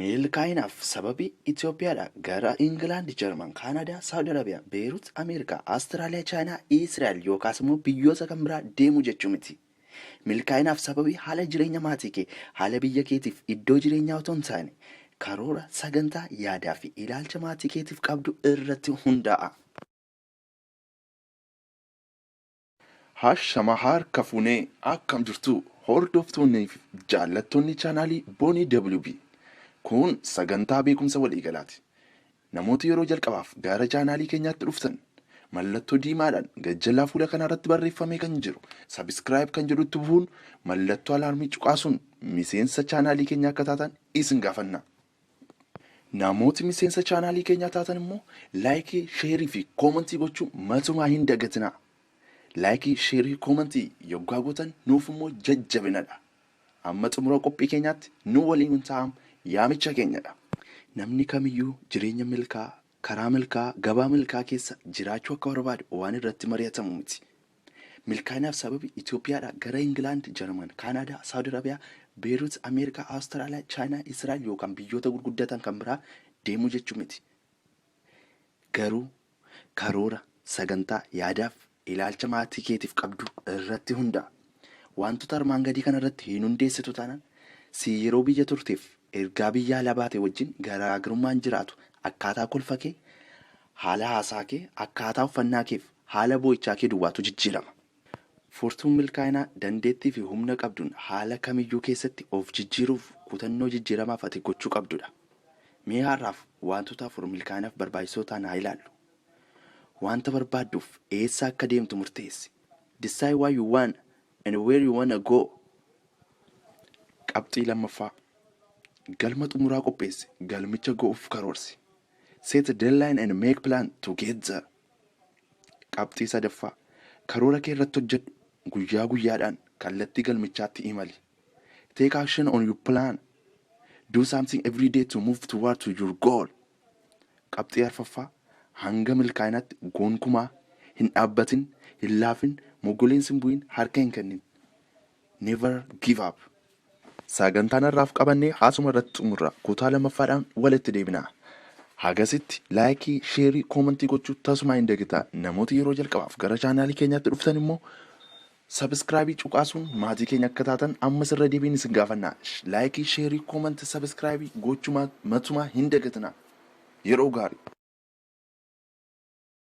Milkaa'inaaf sababii Itoophiyaadhaa gara Ingilaand, Jarman, Kaanaadaa, Saawud Arabiyaa, Beerut, Ameerikaa, Awustiraaliyaa, Chaayinaa, Israa'el yookaas immoo biyyoota kan biraa deemuu jechuu miti. Milkaa'inaaf sababii haala jireenya maatii kee, haala biyya keetiif iddoo jireenyaa otoo hin taane, karoora, sagantaa, yaadaa fi ilaalcha maatii keetiif qabdu irratti hundaa'a. Hashama harka fuunee akkam jirtu hordoftoonnii fi jaallattoonni chaanaalii Boonii WB. Kun sagantaa beekumsa waliigalaati. Namoota yeroo jalqabaaf gara chaanaalii keenyaatti dhuftan mallattoo diimaadhaan gajjallaa fuula kanaa irratti barreeffamee kan jiru subscribe kan jedhutti bu'uun mallattoo alaarmii cuqaasuun miseensa chaanaalii keenyaa akka taatan isin gaafanna. Namooti miseensa chaanaalii keenyaa taatan immoo laayikii, sheerii fi koomantii gochuu matumaa hin dagatinaa. Laayikii, sheerii, koomantii yoggaa gootan nuuf immoo jajjabinadha. Amma xumura qophii keenyaatti nu waliin ta'aa yaamicha keenyadha. Namni kamiyyuu jireenya milkaa'aa, karaa milkaa'aa, gabaa milkaa'aa keessa jiraachuu akka barbaadu waan irratti mari'atamu miti. Milkaa'inaaf sababi Itoophiyaadhaa gara Ingilaand, Jarman, Kaanaadaa, Saawud Arabiyaa, Beerut, Ameerikaa, Awustiraaliyaa, Chaayinaa, Israa'el yookaan biyyoota gurguddatan kan biraa deemuu jechuu miti. Garuu karoora, sagantaa, yaadaaf ilaalcha maatii keetiif qabdu irratti hundaa'a. Wantoota armaan gadii kana irratti hin hundeessitu taanaan si yeroo biyya turteef ergaa biyya alaa baate wajjin garaagarummaan jiraatu akkaataa kolfa kee, haala haasaa kee, akkaataa uffannaa keef haala boo'ichaa kee duwwaatu jijjiirama. Furtuun milkaa'inaa dandeettii fi humna qabduun haala kamiyyuu keessatti of jijjiiruuf kutannoo jijjiiramaaf ati gochuu qabdudha. Mee har'aaf wantoota 4 milkaa'inaaf barbaachisoo ta'an haa ilaallu. Wanta barbaadduuf eessa akka deemtu murteessi. Decide what you want and where you wanna go. Qabxii 2ffaa. Galma xumuraa qopheessi, galmicha ga'uuf karoorsi. Set a deadline and make plan to get there. Qabxii 3ffaa. Karoora kee irratti hojjedhu, guyyaa guyyaadhaan kallattii galmichaatti imali. Take action on your plan. Do something every day to move toward to your goal. Qabxii 4ffaa. Hanga milkaa'inaatti gonkumaa hin dhaabbatin, hin laafin, moggoleen sin bu'in, harka hin kennin. Never give up. Sagantaan har'aaf qabanne asuma irratti xumurra. Kutaa 2ffaadhaan walitti deebina. Hagasitti laayikii, sheerii, koomentii gochuu tasumaa hin dagatinaa. Namoota yeroo jalqabaaf gara chaanaalii keenyaatti dhuftan immoo sabiskiraabii cuqaasuun maatii keenya akka taatan ammas irra deebiin isin gaafanna. Laayikii, sheerii, koomentii, sabiskiraabii gochuu matumaa hin dagatinaa. Yeroo gaarii.